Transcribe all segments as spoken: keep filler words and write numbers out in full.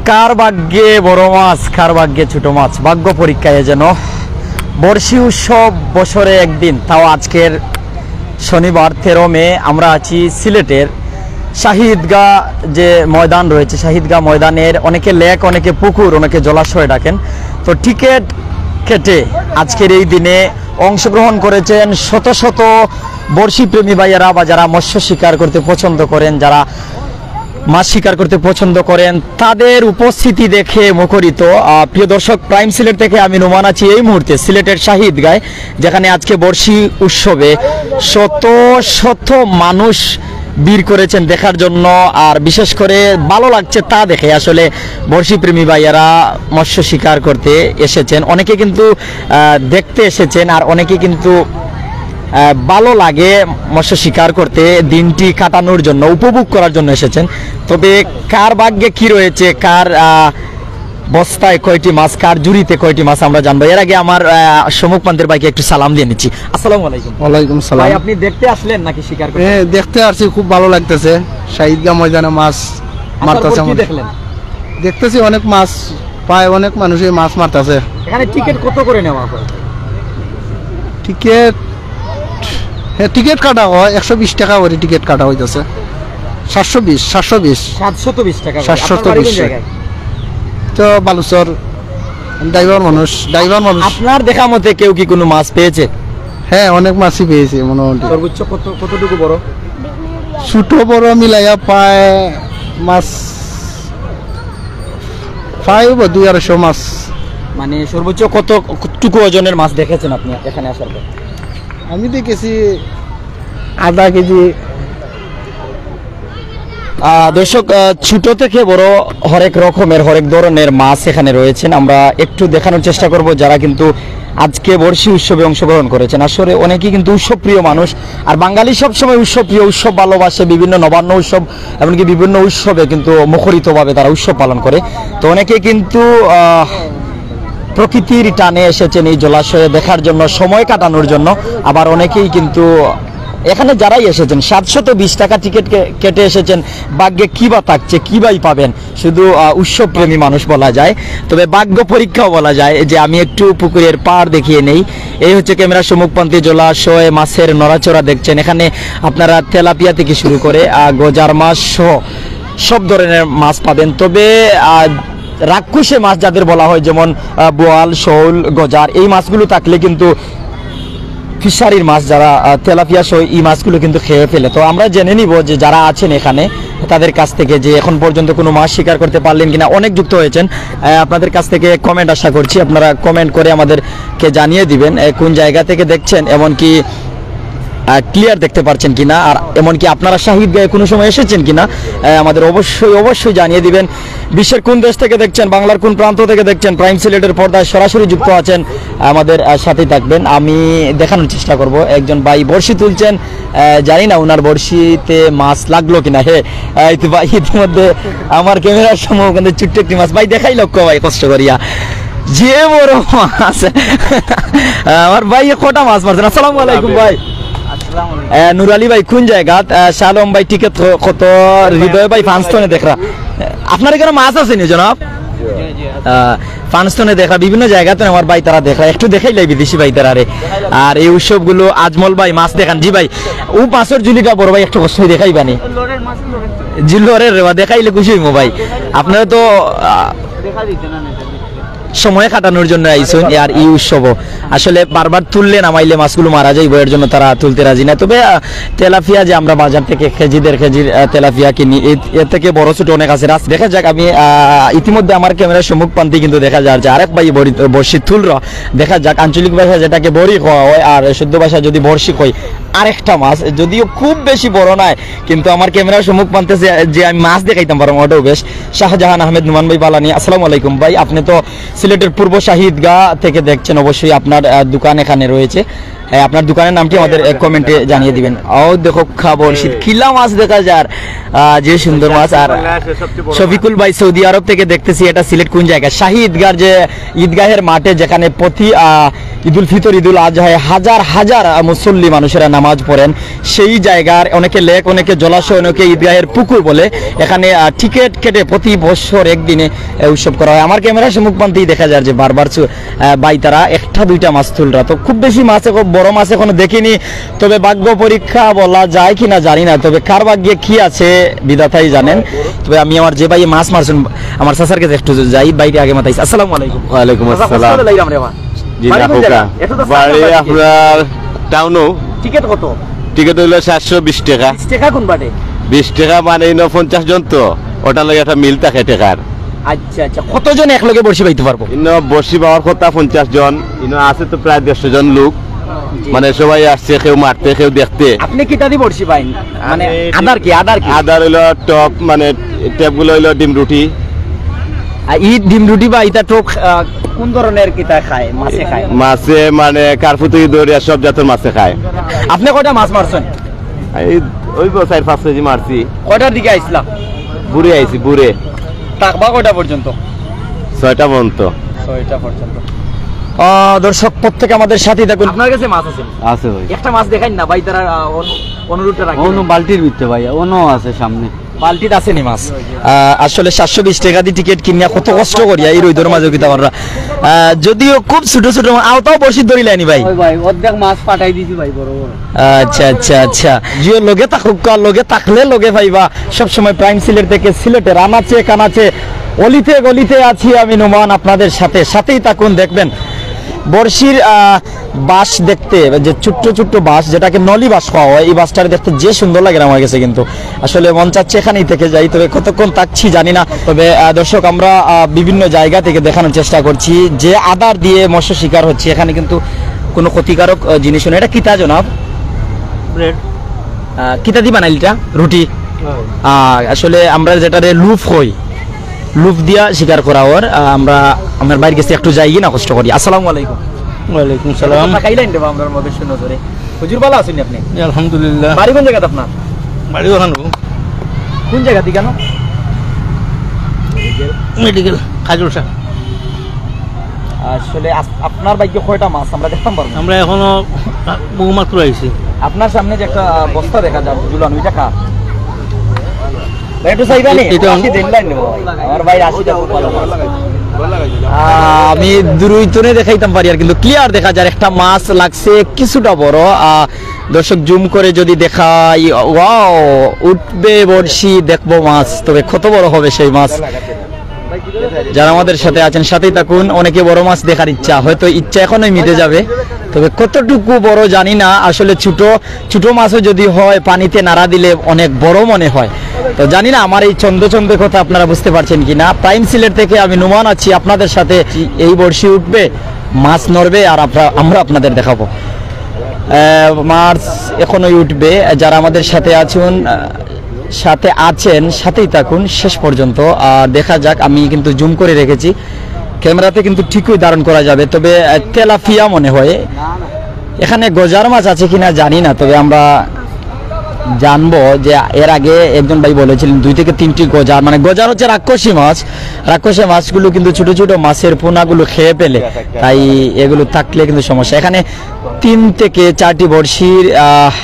কার ভাগ্যে বড় মাছ, কার ভাগ্যে ছোট মাছ, ভাগ্য পরীক্ষায় যেন। বর্ষি উৎসব বছরে একদিন, তাও আজকের শনিবার তেরো মে আমরা আছি সিলেটের শাহিদগা যে ময়দান রয়েছে, শাহিদগা ময়দানের অনেকে লেক, অনেকে পুকুর, অনেকে জলাশয় ডাকেন। তো টিকিট কেটে আজকের এই দিনে অংশগ্রহণ করেছেন শত শত বর্ষি প্রেমী ভাইয়েরা বা যারা মৎস্য শিকার করতে পছন্দ করেন, যারা মাছ শিকার করতে পছন্দ করেন, তাদের উপস্থিতি দেখে মুখরিত। আহ, প্রিয় দর্শক, প্রাইম সিলেট থেকে আমি নোমান আছি এই মুহূর্তে সিলেটের শাহিদগায়, যেখানে আজকে বর্ষি উৎসবে শত শত মানুষ ভিড় করেছেন দেখার জন্য। আর বিশেষ করে ভালো লাগছে তা দেখে, আসলে বর্ষি প্রেমী ভাইয়ারা মৎস্য শিকার করতে এসেছেন। অনেকে কিন্তু আহ, দেখতে এসেছেন, আর অনেকে কিন্তু আহ, ভালো লাগে মৎস্য শিকার করতে, দিনটি কাটানোর জন্য, উপভোগ করার জন্য এসেছেন। তবে কার ভাগ্যে কি রয়েছে, কার আহ, বস্তায় কয়টি মাছ, কার ঝুড়িতে কয়টি মাছ, আমরা জানবো। এর আগে আমার আহ, সম্মুখ প্রান্তের ভাইকে একটু সালাম দিয়ে নিচ্ছি। আসসালামু আলাইকুম। ওয়ালাইকুম সালাম। ভাই, আপনি দেখতে আসলেন নাকি শিকার করতে? হ্যাঁ, দেখতে আসছি, খুব ভালো লাগতেছে। শাহিদগা ময়দানে মাছ আসার পর মারতেছে কি মানুষ। দেখলেন? দেখতেছি অনেক মাছ, প্রায় অনেক মানুষই মাছ মারতেছে। এখানে টিকিট কত করে নেওয়া হয়? টিকিট, হ্যাঁ, টিকিট কাটা হয়, একশো বিশ টাকা করে টিকিট কাটা হইতেছে। সাতশো বিশ, সাতশো বিশ। সাতশত বিশ টাকা করে। সাতশত বিশ। আপনার বাড়ি কোন জায়গায়? তো বালুচর, ড্রাইভার মানুষ, ড্রাইভার মানুষ। আপনার দেখা মতে কেউ কি কোনো মাছ পেয়েছে? হ্যাঁ, অনেক মাছই পেয়েছে মোটামুটি। সর্বোচ্চ কত, কতটুকু বড়? ছোট বড় মিলাইয়া প্রায় মাছ, প্রায় হইব দুই আড়াইশো মাছ। মানে সর্বোচ্চ কতটুকু ওজনের মাছ দেখেছেন আপনি এখানে আসার পর? আমি দেখেছি আধা কেজি। আহ, দর্শক, আহ, ছোট থেকে বড় হরেক রকমের, হরেক ধরনের মাছ এখানে রয়েছেন। আমরা একটু দেখানোর চেষ্টা করব যারা কিন্তু আজকে বর্ষি উৎসবে অংশগ্রহণ করেছেন। আসলে অনেকেই কিন্তু উৎসবপ্রিয় মানুষ, আর বাঙালি সবসময় উৎসবপ্রিয়, উৎসব ভালোবাসে, বিভিন্ন নবান্ন উৎসব, এমনকি বিভিন্ন উৎসবে কিন্তু মুখরিতভাবে তারা উৎসব পালন করে। তো অনেকে কিন্তু আহ, প্রকৃতির টানে এসেছেন এই জলাশয়ে দেখার জন্য, সময় কাটানোর জন্য। আবার অনেকেই কিন্তু এখানে যারাই এসেছেন, সাতশত বিশ টাকা টিকিট কে-, কেটে এসেছেন, ভাগ্যে কি বা থাকছে, কি বাই পাবেন, শুধু আহ, উৎসব প্রেমী মানুষ বলা যায়। তবে ভাগ্য পরীক্ষাও বলা যায়। যে আমি একটু পুকুরের পাড় দেখিয়ে নেই, এই হচ্ছে ক্যামেরা সম্মুখপ্রান্তে জলাশয়, মাছের নড়াচড়া দেখছেন। এখানে আপনারা তেলাপিয়া থেকে শুরু করে আহ, গজার মাছ সহ সব ধরনের মাছ পাবেন। তবে আহ, রাক্ষসে মাছ যাদের বলা হয়, যেমন আহ, বোয়াল, শৌল, গজার, এই মাছগুলো থাকলে কিন্তু ফিশারির মাছ যারা আহ, তেলাপিয়া সহ এই মাছগুলো কিন্তু খেয়ে ফেলে। তো আমরা জেনে নিব যে যারা আছেন এখানে, তাদের কাছ থেকে, যে এখন পর্যন্ত কোনো মাছ শিকার করতে পারলেন কিনা, অনেক যুক্ত হয়েছেন। আহ, আপনাদের কাছ থেকে কমেন্ট আশা করছি, আপনারা কমেন্ট করে আমাদেরকে জানিয়ে দিবেন আহ, কোন জায়গা থেকে দেখছেন, এমনকি ক্লিয়ার দেখতে পাচ্ছেন কিনা, আর এমনকি আপনারা শাহিদগায় কোনো সময় এসেছেন কিনা, আহ, আমাদের অবশ্যই, অবশ্যই জানিয়ে দিবেন। বিশ্বের কোন দেশ থেকে দেখছেন, বাংলার কোন প্রান্ত থেকে দেখছেন, প্রাইম সিলেটের পর্দায় সরাসরি যুক্ত আছেন, আমাদের আহ, সাথেই থাকবেন। আমি দেখানোর চেষ্টা করব, একজন ভাই বড়শি তুলছেন, আহ, জানি না ওনার বড়শিতে মাছ লাগলো কিনা। হে, আহ, এই তো ভাই, ইতিমধ্যে আমার ক্যামেরার সামনে ওখানে ছোট্ট একটি মাছ, ভাই, দেখাই লক্ষ্য ভাই, কষ্ট করিয়া, যে বড় মাছ। আহ, আমার ভাই কটা মাছ মারছেন। আসসালামু আলাইকুম ভাই। আহ, নুর আলী ভাই, কোন জায়গা? আহ, শালম ভাই, টিকিট ক-, কত? হৃদয় ভাই, ফানস্টনে দেখরা। আপনার এখানে মাছ আছে নি, জনাব? আহ, ফানস্টনে দেখরা, বিভিন্ন জায়গাতে আমার ভাই তারা দেখরা, একটু দেখাইলাই বিদেশি ভাই তারা রে। আর এই উৎসবগুলো, আজমল ভাই, মাছ দেখান। জি ভাই, ও মাছের ঝুলিটা বড় ভাই একটু কষ্ট দেখাইবানি। জি, লড়ের রে বা, দেখাইলে খুশি হইমু ভাই। আপনারা তো আহ, সময় কাটানোর জন্য আইসুন, আর এই উৎসব আসলে বারবার তুললে নামাইলে মাছগুলো মারা যাইব, এর জন্য তারা তুলতে রাজি না। তবে আহ, তেলাপিয়া যে আমরা বাজার থেকে কেজি দেড় কেজির আহ, তেলাপিয়া কিনি, এই, এর থেকে বড় ছোট অনেক আছে। রাস-, দেখা যাক, আমি আহ, ইতিমধ্যে আমার ক্যামেরার সম্মুখ প্রান্তে কিন্তু দেখা যার যে আরেক ভাই বড়ি-, বড়শি তুলরা। দেখা যাক, আঞ্চলিক ভাষা যেটাকে বড়ি কওয়া হয়, আর শুদ্ধ ভাষা যদি বড়শি কই, আরেকটা মাছ, যদিও খুব বেশি বড় নয়, কিন্তু আমার ক্যামেরার সম্মুখ প্রান্তে যে, যে আমি মাছ দেখাইতাম পারবো, ওটাও বেশ। শাহজাহান আহমেদ নুমান ভাই পালানি, আসসালামু আলাইকুম ভাই, আপনি তো সিলেটের পূর্ব শাহিদগাহ থেকে দেখছেন, অবশ্যই আপনার আহ, দোকান এখানে রয়েছে। হ্যাঁ, আপনার দোকানের নামটি আমাদের, এ, কমেন্টে জানিয়ে দিবেন। ও দেখো, খবর শীত কিলা মাছ দেখা যার, আহ, যে সুন্দর মাছ। আর শফিকুল ভাই সৌদি আরব থেকে দেখতেছি, এটা সিলেট কোন জায়গা? শাহী ঈদগার যে ঈদগাহের মাঠে, যেখানে প্রতি, আহ, ঈদুল ফিতর, ঈদুল আজহায় হাজার হাজার, আহ, মুসল্লি মানুষেরা নামাজ পড়েন, সেই জায়গার অনেকে লেক, অনেকে জলাশয়, অনেকে ঈদগাহের পুকুর বলে। এখানে, আহ, টিকিট কেটে প্রতি বছর একদিনে, আহ, উৎসব করা হয়। আমার ক্যামেরার সম্মুখ প্রান্তেই দেখা যার যে বারবার চু-, আহ, ভাই তারা একটা দুইটা মাছ তুলরা। তো খুব বেশি মাছ এখন, বড় মাছ এখনো দেখিনি, তবে ভাগ্য পরীক্ষা বলা যায় কিনা জানি না, তবে কার ভাগ্যে কি আছে বিধাতাই জানেন। তবে আমি আমার যে ভাই মাছ মারছেন, আমার চাচার কাছে একটু যাই, ভাইরে আগে মাতাইছি। আসসালামু আলাইকুম। ওয়ালাইকুম চাচা, আসসালাম। কষ্ট লাইলাম রে বা। জি, বাড়ি না কোন জায়গা? হোকা। এটা তো বাড়ি সামনে বাড়ি। আপনার টাউনো। টিকিট কত? টিকিট হইলো সাতশো বিশ টাকা। বিশ টাকা কোন বাটে? বিশ টাকা মানে ইনো পঞ্চাশ জন তো, ওটা লগে একটা মিল থাকে টাকার। আচ্ছা, আচ্ছা, কতজন এক লগে বড়শি বাইতে পারবো? ইনো বড়শি বাওয়ার কথা পঞ্চাশ জন, ইনো আছে তো প্রায় দেড়শো জন লোক। জি। মানে সবাই আসছে, কেউ মারতে, কেউ দেখতে। আপনি কিতা দি বড়শি বাইন? মানে আমি আদার কি, আদার কি? আদার হইলো টপ, মানে টেপগুলো হইলো ডিম রুটি। আর ই ডিম রুটি বা ইটা টপ, আহ, কোন ধরনের কিতা খায়? মাছে খায়? মাছে মানে কার্পু থেকে ধরিয়া সব জাতের মাছে খায়। আপনি কয়টা মাছ মারছেন? এই ওই চার পাঁচ কেজি মারছি। কয়টার দিকে আইছিলা? ভোরে আইছি, ভোরে। থাকবা কয়টা পর্যন্ত? ছয়টা পর্যন্ত। ছয়টা পর্যন্ত। আহ, দর্শক, প্রত্যেকে আমাদের সাথেই থাকুন। আপনার কাছে মাছ আছে? আছে ভাই। একটা মাছ দেখাইন না ভাই, তারা, আহ, অনু-, অনুরোধটা রাখি। অনু বালতির ভিতরে ভাই, অনু আছে সামনে। বালতিত আছে নি মাছ? আহ, আসলে সাতশো বিশ টাকা দি টিকিট কিনিয়া কত কষ্ট করিয়া এই রইদর মাঝে কিতা কররা। আহ, যদিও খুব ছোট ছোট মা-, আওতাও বড়শি ধরিলাইনি ভাই। ওই ভাই, অর্ধেক মাছ পাঠাই দিছি ভাই, বড় বড়। আচ্ছা, আচ্ছা, আচ্ছা। জিও, লগে থাকুক্কা, লগে থাকলে লগে পাইবা। সবসময় প্রাইম সিলেট থেকে সিলেটের আনাচে কানাচে, অলিতে গলিতে আছি আমি নোমান আপনাদের সাথে। সাথেই থাকুন, দেখবেন বড়শির, আহ, বাঁশ দেখতে, যে ছোট্ট ছোট্ট বাঁশ, যেটাকে নলি বাঁশ কওয়া হয়, এই বাঁশটারে দেখতে যে সুন্দর লাগে আমার কাছে, কিন্তু আসলে মন চাচ্ছে এখানেই থেকে যাই। তবে কতক্ষণ থাকছি জানি না। তবে, আহ, দর্শক, আমরা, আহ, বিভিন্ন জায়গা থেকে দেখানোর চেষ্টা করছি যে আদার দিয়ে মৎস্য শিকার হচ্ছে, এখানে কিন্তু কোনো ক্ষতিকারক, আহ, জিনিস নেই। এটা কিতা জনাব? ব্রেড। আহ, কিতা দি বানাইল এটা? রুটি। হ্যাঁ। আহ, আসলে আমরা যেটারে লুফ কই, লুফ দিয়া শিকার করা ওর। আহ, আমরা, আমরা বাইরে গেছি, একটু যাই কি না কষ্ট করি। আসসালামু আলাইকুম। ওয়ালাইকুম সালাম। কথা খাইলেন দেবা আমরার মধ্যে শুনো ধরে। হুজুর, ভালা আছইন আপনি? জি, আলহামদুলিল্লাহ। বাড়ি কোন জাগাত আপনার? বাড়ি ওখানে। কোন জাগাত কেন? মেডিকেল, খাজুর শাহ। আসলে আস-, আপনার বাইকে কয়টা মাছ আমরা দেখতাম পারবো? আমরা এখনো বহু মাত্র আইছি। আপনার সামনে যে একটা বস্তা দেখা যার ঝুলানো, ওইটা কার? ভাই, একটু চাইবা নি? এটা আশি দিন লাইন নেবো ভাই। আমার ভাই আশিটা খুব ভালো মাছ। আহ, আমি দূরইতনে দেখাইতাম পারি আর, কিন্তু ক্লিয়ার দেখা যার একটা মাছ লাগছে কিছুটা বড়। আহ, দর্শক, জুম করে যদি দেখাই, ওয়াও, উঠবে বড়শি, দেখবো মাছ, তবে কত বড় হবে সেই মাছ। যারা আমাদের সাথে আছেন, সাথেই থাকুন। অনেকে বড় মাছ দেখার ইচ্ছা, হয়তো ইচ্ছা এখনোই মিটে যাবে, তবে কতটুকু বড় জানি না। আসলে ছোট ছোট মাছও যদি হয়, পানিতে নাড়া দিলে অনেক বড় মনে হয়। তো জানি না আমার এই ছন্দে ছন্দে কথা আপনারা বুঝতে পারছেন কি না। প্রাইম সিলেট থেকে আমি নোমান আছি আপনাদের সাথে। এই বড়শি উঠবে, মাছ নড়বে, আর আমরা, আমরা আপনাদের দেখাবো। আহ, মাছ এখনোই উঠবে। যারা আমাদের সাথে আছেন, আহ, সাথে আছেন, সাথেই থাকুন শেষ পর্যন্ত। আর দেখা যাক, আমি কিন্তু জুম করে রেখেছি, ক্যামেরাতে কিন্তু ঠিকই ধারণ করা যাবে। তবে, আহ, তেলাপিয়া মনে হয়। এখানে গজার মাছ আছে কিনা জানি না, তবে আমরা জানবো যে এর আগে একজন ভাই বলেছিলেন দুই থেকে তিনটি গজার, মানে গজার হচ্ছে রাক্ষসী মাছ, রাক্ষসী মাছগুলো কিন্তু ছোট ছোট মাছের পোনাগুলো খেয়ে ফেলে, তাই এগুলো থাকলে কিন্তু সমস্যা। এখানে তিন থেকে চারটি বড়শির, আহ,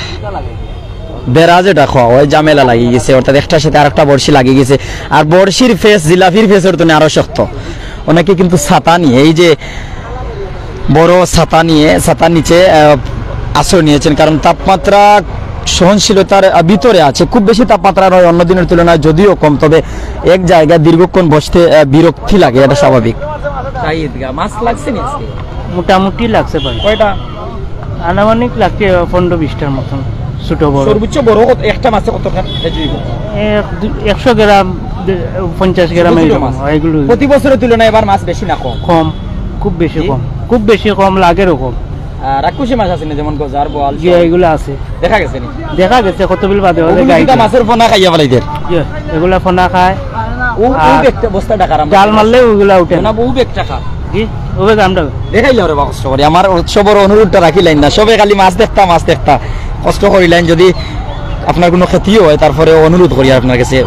বেড়া যেটা কওয়া হয়, ঝামেলা লাগি গেছে, অর্থাৎ একটার সাথে আরেকটা বড়শি লাগি গেছে। আর বড়শির ফেস জিলাপির ফেসর তুলনায় আরো শক্ত। অনেকে কিন্তু ছাতা নিয়ে, এই যে বড় ছাতা নিয়ে, ছাতার নিচে, আহ, আশ্রয় নিয়েছেন, কারণ তাপমাত্রা সহনশীলতার, আহ, ভিতরে আছে। খুব বেশি তাপমাত্রা নয় অন্য দিনের তুলনায়, যদিও কম, তবে এক জায়গায় দীর্ঘক্ষণ বসতে, আহ, বিরক্তি লাগে, এটা স্বাভাবিক। তাই ঈদগাহ মাছ লাগছে নি আজকে? মোটামুটি লাগছে ভাই। কয়টা? আনুমানিক লাগছে পনেরো বিশটার মতন, ছোট বড়। সর্বোচ্চ বড় কত, একটা মাছে কত গ্রাম কেজি হইব? এক, দুই, একশো গ্রাম, দে-, পঞ্চাশ গ্রাম ছোট ছোট এরকম। মাছ। হয়, এগুলো। প্রতি বছরের তুলনায় এবার মাছ বেশি না কম? কম, খুব বেশি জি? কম, খুব বেশি কম লাগে এরকম। আর রাক্ষসী মাছ আছে না, যেমন গজার, বোয়াল, জি, শোল? এগুলো আছে। দেখা গেছে নি? দেখা গেছে, কত বিল বাদে হলে ওগুলো গাই কিন্তু দেয়। মাছের পোনা খাইয়া ফেলাই দের। জি, এগুলা পোনা খায়। ও, ও আর একটা বস্তা টাকার আমরা জাল মারলে ওগুলা উঠে না। না, ও একটা খা। কি? ওবে গামটা। দেখাইলাও রে বা, কষ্ট করি। আমার সবর অনুরোধটা রাখিলাইন না, সবে খালি মাছ দেখতা, মাছ দেখতা। কষ্ট করিলাইন, যদি আপনার কুনু ক্ষতি হয়, তারপরে অনুরোধ করি আপনার কাছে।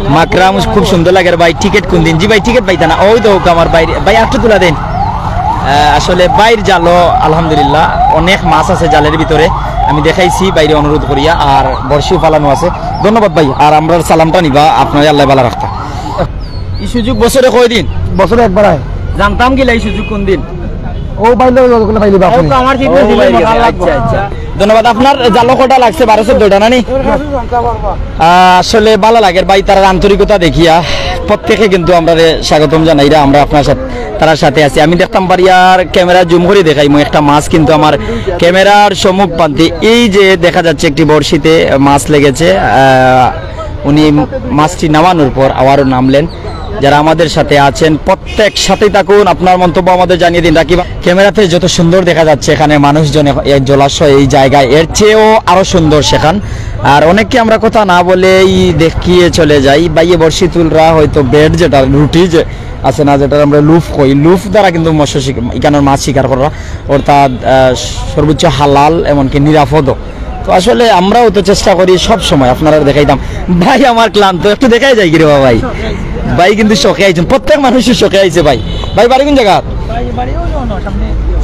মাকড়া মাছ খুব সুন্দর লাগের ভাই। টিকিট কুন দিন? জি ভাই, টিকিট পাইতা না। ওই তো আমার ভাই, ভাই, একটু তুলা দেন। আহ, আসলে ভাইর জালো আলহামদুলিল্লাহ অনেক মাছ আছে জালের ভিতরে। আমি দেখাইছি ভাইরে অনুরোধ করিয়া, আর বড়শিও ফালানো আছে। ধন্যবাদ ভাই, আর আমরার সালামটা নিবা, আপনারে আল্লায় ভালা রাখতা। ই সুযোগ বছরে কয়দিন? বছরে একবার আয়। জানতাম কিলা ই সুযোগ কুন দিন? ও ভাই, লোক, লোক, ভাই, লোক, ও আপনি। তো আমার ঠিক ও, আছে, ভাই, ভালো লাগবে। আচ্ছা, আচ্ছা। ধন্যবাদ। আপনার জালো কটা লাগছে? বারো চোদ্দটা না নি? আহ, আসলে ভালা লাগের ভাই, তারার আন্তরিকতা দেখিয়া। প্রত্যেকে কিন্তু আমরারে স্বাগতম জানাইরা, আমরা আপনার সাথে, তারার সাথে আছি। আমি দেখতাম পারি আর ক্যামেরা জুম করি দেখাইমু একটা মাছ, কিন্তু আমার ক্যামেরার সম্মুখ প্রান্তে এই যে দেখা যাচ্ছে একটি বড়শিতে মাছ লেগেছে। আহ, উনি মাছটি নামানোর পর আবারও নামলেন। যারা আমাদের সাথে আছেন, প্রত্যেক সাথেই থাকুন, আপনার মন্তব্য আমাদের জানিয়ে দিন। রাকিব, ক্যামেরাতে যত সুন্দর দেখা যাচ্ছে এখানে মানুষজন, এখ-, এই জলাশয়, এই জায়গায়, এর চেয়েও আরো সুন্দর সেখান। আর অনেককে আমরা কথা না বলেই দেখিয়ে চলে যাই। বাইয়ে বড়শি তুলরা হয়তো বেট, যেটা রুটি যে আছে না, যেটা আমরা লুফ কই, লুফ দ্বারা কিন্তু মৎস্য শিক-, ইকানোর মাছ শিকার করা, অর্থাৎ, আহ, সর্বোচ্চ হালাল, এমনকি নিরাপদও। তো আসলে আমরাও তো চেষ্টা করি সব সময় আপনারারে দেখাইতাম। ভাই আমার ক্লান্ত, একটু দেখাই যাই কি রে বা ভাই? ভাই কিন্তু শখে আইছেন, প্রত্যেক মানুষের শখে আইছে ভাই। ভাই বাড়ি কোন জায়গা?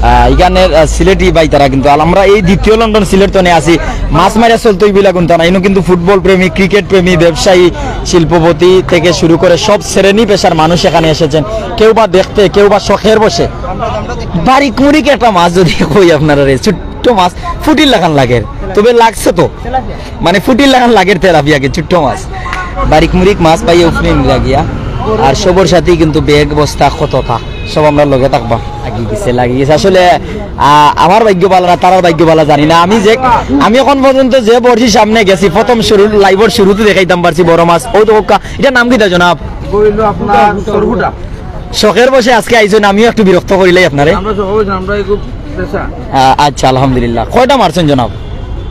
আহ, এখানে, আহ, সিলেটি ভাই তারা কিন্তু, আর আমরা এই দ্বিতীয় লন্ডন সিলেট তো আছি, মাছ মারা চলতে হইবিলা কোনটা না, ইনো কিন্তু ফুটবল প্রেমী, ক্রিকেট প্রেমী, ব্যবসায়ী, শিল্পপতি থেকে শুরু করে সব শ্রেণী পেশার মানুষ এখানে এসেছেন। কেউ বা দেখতে, কেউ বা শখের বসে। বারিক মুরিক একটা মাছ যদি কই আপনারারে, ছোট্ট মাছ, ফুটির লাখান লাগের, তবে লাগছে তো, মানে ফুটির লাখান লাগের তেলাপিয়াকে, ছোট্ট মাছ। বারিক মুরিক মাছ পাইয়ে উফরে নিলা গিয়া। আর সবর সাথেই কিন্তু ব্যাগ বস্তা কততা সব আমরার লগে থাকবা। লাগি গেছে, লাগি গেছে। আসলে, আহ, আমার ভাগ্য ভালা না, তারার ভাগ্য ভালা জানি না। আমি যে, আমি এখন পর্যন্ত যে বড়শির সামনে গেছি, প্রথম শুরু, লাইভর শুরুতে দেখাইতাম পারছি বড় মাছ। ও তো কক্কা, এটার নাম কিতা জনাব? কইলো আপনার সরপুটা। শখের বসে আজকে আইছেন, আমিও একটু বিরক্ত করিলাই আপনারে। আমরা শখের বসে, আমরা খুব পেশা। আহ, আচ্ছা, আলহামদুলিল্লাহ। কয়টা মারছেন জনাব?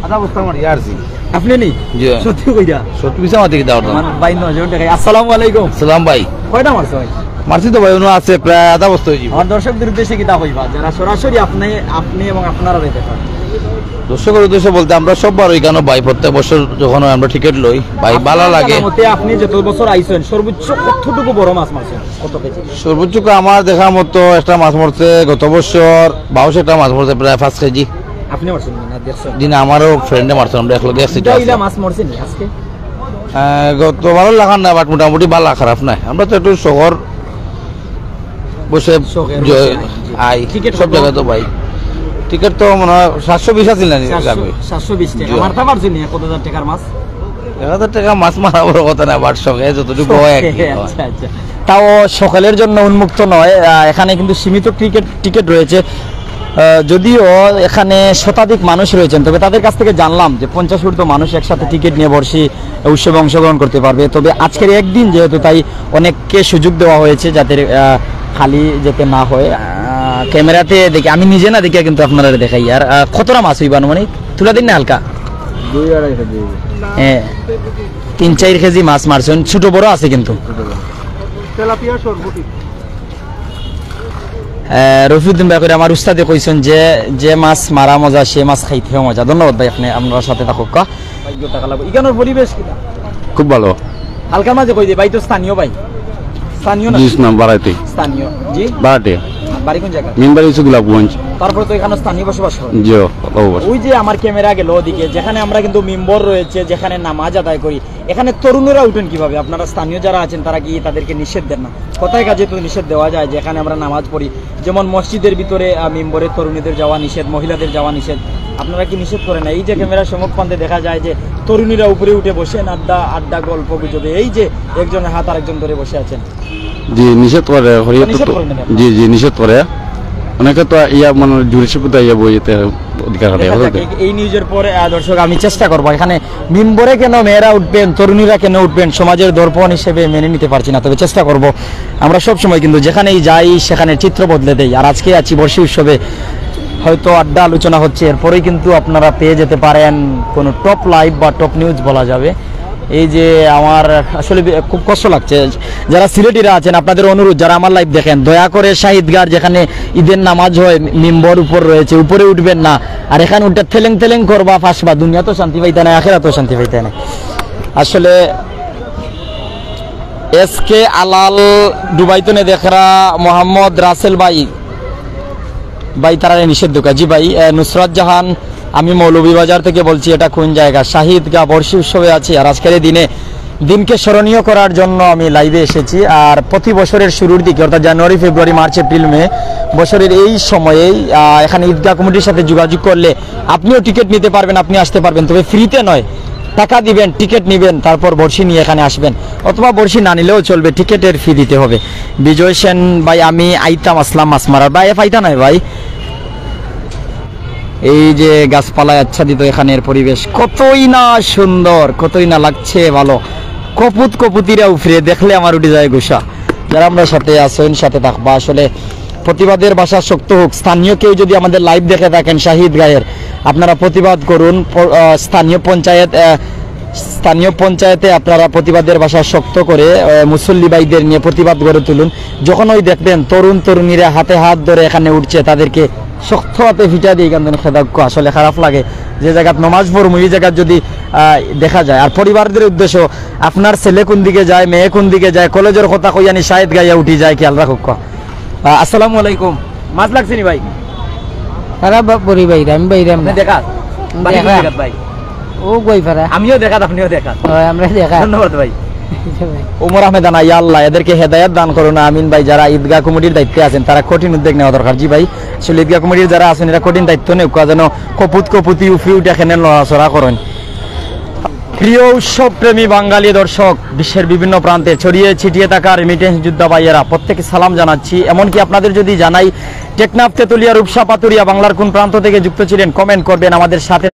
আধা বস্তা মারি আর কি। আপনি নি? জি। সত্যি কইরা? সত্যি মিছা মাতি কিতা করতাম? আমার ভাই নজন টাকা। আসসালামু আলাইকুম। সালাম ভাই। কয়টা মারছো ভাই? মারছি তো ভাই, উনো আছে প্রায় আধা বস্তা হয়ে যাবে। আমার দর্শকদের উদ্দেশ্যে কিতা কইবা, যারা সরাসরি আপনি, আপনি এবং আপনারা দেখতে পান? দর্শকের উদ্দেশ্যে বলতে আমরা সব বার ওইখানে ভাই, প্রত্যেক বছর যখন হয় আমরা টিকিট লই ভাই, ভালা আপনার লাগে। জানা মতে আপনি যত বছর আইছেন সর্বোচ্চ কতটুকু বড় মাছ মারছেন, কত কেজি? সর্বোচ্চ আমার দেখা মতো একটা মাছ মরছে গত বছর, বাউশ একটা মাছ মরছে প্রায় পাঁচ কেজি। আপনি মারছেন না দেখছেন? জি না, আমারও ফ্রেন্ডে মারছে, আমরা একলগে accident দুইটা ইলা আছে। মাছ মরছে নি আজকে? আহ, গত বারো লাখ না, but মোটামুটি ভালা, খারাপ নাই। আমরা তো একটু শখর বসে শখের জ-, বসে আই, জি। আই। টিকিট সব কত? জায়গায় তো ভাই। টিকিট তো মনে হয় সাতশো বিশ আছিল না নি? সাতশো, যাবে। সাতশো বিশ টাকা। জি। মারতা পারছি নি কত হাজার টাকার মাছ? এক হাজার টাকা মাছ মারা বড় কথা না, but শখে যতটুকু হয় আর কি। শখে, আচ্ছা, আচ্ছা। তাও সকলের জন্য উন্মুক্ত নয়, আহ, এখানে কিন্তু সীমিত টিকিট, টিকিট রয়েছে। আহ, যদিও এখানে শতাধিক মানুষ রয়েছেন, তবে তাদের কাছ থেকে জানলাম যে পঞ্চাশ ঊর্ধ্ব মানুষ একসাথে টিকিট নিয়ে বড়শি উৎসবে অংশগ্রহণ করতে পারবে। তবে আজকের একদিন যেহেতু, তাই অনেককে সুযোগ দেওয়া হয়েছে যাতে, আহ, খালি যেতে না হয়। আহ, ক্যামেরাতে দেখি, আমি নিজে না দেখিয়া কিন্তু আপনারারে দেখাই। আর, আহ, কতটা মাছ হইবা আনুমানিক? তুলা দিন না হালকা? দুই আড়াই কেজি। হ্যাঁ, তিন চার কেজি মাছ মারছেন, ছোট বড় আছে কিন্তু। তেলাপিয়া সরপুটি। আহ, রফিউদ্দিন ভাই করে আমার উস্তাদে কইছেন যে, "যে মাছ মারা মজা, সে মাছ খাইতেও মজা।" ধন্যবাদ ভাই, আপনি, আপনার সাথে থাকুক। ভাগ্য টাকা লাগবে। ইখানোর পরিবেশ কিনা? খুব ভালো। হালকার মাঝে কই দে, ভাই তো স্থানীয় ভাই। স্থানীয় না? জি, না, বাড়াইতে। স্থানীয়, জি? বাড়াইতে। বাড়ি কোন জায়গা? মেন বাড়ি হচ্ছে গোলাপগঞ্জ। তারপরে তো এখানে স্থানীয় বসবাস করে। জি, অবশ্যই। ওই যে আমার ক্যামেরা গেল ওদিকে, যেখানে আমরা কিন্তু মিম্বর রয়েছে, যেখানে নামাজ আদায় করি, এখানে তরুণেরা উঠেন কিভাবে? আপনারা স্থানীয় যারা আছেন, তারা কি তাদেরকে নিষেধ দেন না? কথায় কাজে তো নিষেধ দেওয়া যায় যে এখানে আমরা নামাজ পড়ি, যেমন মসজিদের ভিতরে, আহ, মিম্বরে তরুণীদের যাওয়া নিষেধ, মহিলাদের যাওয়া নিষেধ। আপনারা কি নিষেধ করেন না? এই যে ক্যামেরার সম্মুখ প্রান্তে দেখা যায় যে তরুণীরা উপরে উঠে বসেন, আড্ডা, আড্ডা, গল্প গুজবে, এই যে একজনের হাত আরেকজন ধরে বসে আছেন। জি, নিষেধ করে, হরিয়ত নিষেধ তো, করে না? জি, জি, নিষেধ করে। অনেকে তো ইয়া, মানে, জুরিশিপ্ত ইয়া বই যেতে অধিকার হারায়, দেখা যাক, এই, এই নিউজের পরে, আহ, দর্শক, আমি চেষ্টা করবো এখানে মিম্বরে কেন মেয়েরা উঠবেন, তরুণীরা কেন উঠবেন, সমাজের দর্পণ হিসেবে মেনে নিতে পারছি না। তবে চেষ্টা করব, আমরা সব সময় কিন্তু যেখানেই যাই সেখানে চিত্র বদলে দেই। আর আজকে আছি বর্ষি উৎসবে, হয়তো আড্ডা আলোচনা হচ্ছে, এরপরেই কিন্তু আপনারা পেয়ে যেতে পারেন কোনো টপ লাইভ বা টপ নিউজ বলা যাবে। এই যে আমার আসলে বে-, খুব কষ্ট লাগছে। যারা সিলেটিরা আছেন, আপনাদের অনুরোধ, যারা আমার লাইভ দেখেন, দয়া করে শাহিদগার যেখানে ঈদের নামাজ হয়, মিম্বর উপর রয়েছে, উপরে উঠবেন না। আর এখানে উঠে থেলেং থেলেং করবা, ফাঁসবা, দুনিয়া তো শান্তি পাইতা না, আখেরা তো শান্তি পাইতা না। আসলে এস কে আলাল, ডুবাইতো নে দেখরা, মোহাম্মদ রাসেল ভাই, ভাই তারারে নিষেধ ঢুকা। জি ভাই, আহ, নুসরাত জাহান, আমি মৌলভীবাজার থেকে বলছি, এটা কোন জায়গা? শাহিদ গা বর্ষি উৎসবে আছি, আর আজকের এই দিনে, দিনকে স্মরণীয় করার জন্য আমি লাইভে এসেছি। আর প্রতি বছরের শুরুর দিকে, অর্থাৎ জানুয়ারি, ফেব্রুয়ারি, মার্চ, এপ্রিল, মে, বছরের এই সময়েই, আহ, এখানে ঈদগাহ কমিটির সাথে যোগাযোগ করলে আপনিও টিকিট নিতে পারবেন, আপনি আসতে পারবেন, তবে ফ্রিতে নয়, টাকা দিবেন, টিকিট নিবেন, তারপর বর্ষি নিয়ে এখানে আসবেন, অথবা বর্ষি না নিলেও চলবে, টিকিটের ফি দিতে হবে। বিজয় সেন ভাই, আমি আইতাম, আসলাম মাছ মারার ভাই, এ পাইতা নাই ভাই। এই যে গাছপালায় আচ্ছাদিত এখানের পরিবেশ, কতই না সুন্দর, কতই না লাগছে ভালো। কপুত কপুতিরা উফরে দেখলে আমার উঠি যায় গুসা। যারা আমরা সাথে আছেন, সাথে থাকবা। আসলে প্রতিবাদের ভাষা শক্ত হোক। স্থানীয় কেউ যদি আমাদের লাইভ দেখে থাকেন শাহিদ গায়ের, আপনারা প্রতিবাদ করুন। প-, আহ, স্থানীয় পঞ্চায়েত, আহ, স্থানীয় পঞ্চায়েতে আপনারা প্রতিবাদের ভাষা শক্ত করে, আহ, মুসল্লি ভাইদের নিয়ে প্রতিবাদ গড়ে তুলুন। যখন ওই দেখবেন তরুণ তরুণীরা হাতে হাত ধরে এখানে উঠছে, তাদেরকে শক্ত হাতে ফিটা দিয়ে এখান থেকে খেদাক্ষ। আসলে খারাপ লাগে, যে জায়গাত নমাজ পড়মু, এই জায়গাত যদি, আহ, দেখা যায়। আর পরিবারদের উদ্দেশ্য, আপনার ছেলে কোন দিকে যায়, মেয়ে কোন দিকে যায়, কলেজের কথা কইয়ানি শাহিদ গাইয়া উঠি যায়, খেয়াল রাখুক। আহ, আসসালামু আলাইকুম। মাছ লাগছে নি ভাই? তারা বা-, বড়ি বাইরে, আমি বাইরে আমরা। আপনি দেখাত? বাড়ি কোন দেখা। জায়গাত ভাই? ও গই পারা। আমিও দেখাত, আপনিও দেখাত। হয়, আমরা দেখা। ধন্যবাদ ভাই। ওমর আহমেদ আনা, ইয়া আল্লাহ, এদেরকে হেদায়েত দান করুন, আমিন ভাই। যারা ঈদগাহ কমিটির দায়িত্বে আছেন, তারা কঠিন উদ্যোগ নেওয়া দরকার। জি ভাই, আসলে ঈদগাহ কমিটির যারা আছেন, এরা কঠিন দায়িত্ব নেওয়া, যেন কপুত কপুতি উফরি উঠে এখানে লড়াচড়া করেন। প্রিয় উৎসব প্রেমী বাঙালি দর্শক, বিশ্বের বিভিন্ন প্রান্তে ছড়িয়ে ছিটিয়ে থাকা রেমিটেন্স যোদ্ধা ভাইয়েরা, প্রত্যেকে সালাম জানাচ্ছি। এমনকি আপনাদের যদি জানাই, টেকনাফ, তেতুলিয়া, রূপসা, পাতুরিয়া, বাংলার কোন প্রান্ত থেকে যুক্ত ছিলেন, কমেন্ট করবেন আমাদের সাথে।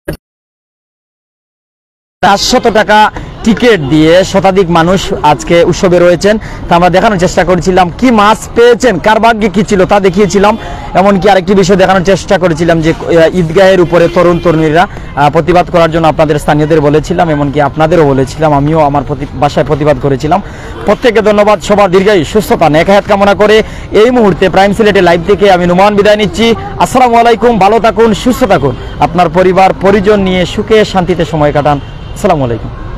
চারশত টাকা টিকিট দিয়ে শতাধিক মানুষ আজকে উৎসবে রয়েছেন। তা আমরা দেখানোর চেষ্টা করেছিলাম কি মাছ পেয়েছেন, কার ভাগ্যে কি ছিল তা দেখিয়েছিলাম। এমনকি আরেকটি বিষয় দেখানোর চেষ্টা করেছিলাম যে, আহ, ঈদগাহের উপরে তরুণ তরুণীরা, আহ, প্রতিবাদ করার জন্য আপনাদের স্থানীয়দের বলেছিলাম, এমনকি আপনাদেরও বলেছিলাম, আমিও আমার প্রতি-, বাসায় প্রতিবাদ করেছিলাম। প্রত্যেককে ধন্যবাদ, সবার দীর্ঘায়ু সুস্থতা নেক হায়াত কামনা করে এই মুহূর্তে প্রাইম সিলেটে লাইভ থেকে আমি নুমান বিদায় নিচ্ছি। আসসালামু আলাইকুম, ভালো থাকুন, সুস্থ থাকুন, আপনার পরিবার পরিজন নিয়ে সুখে শান্তিতে সময় কাটান। আসসালামু আলাইকুম।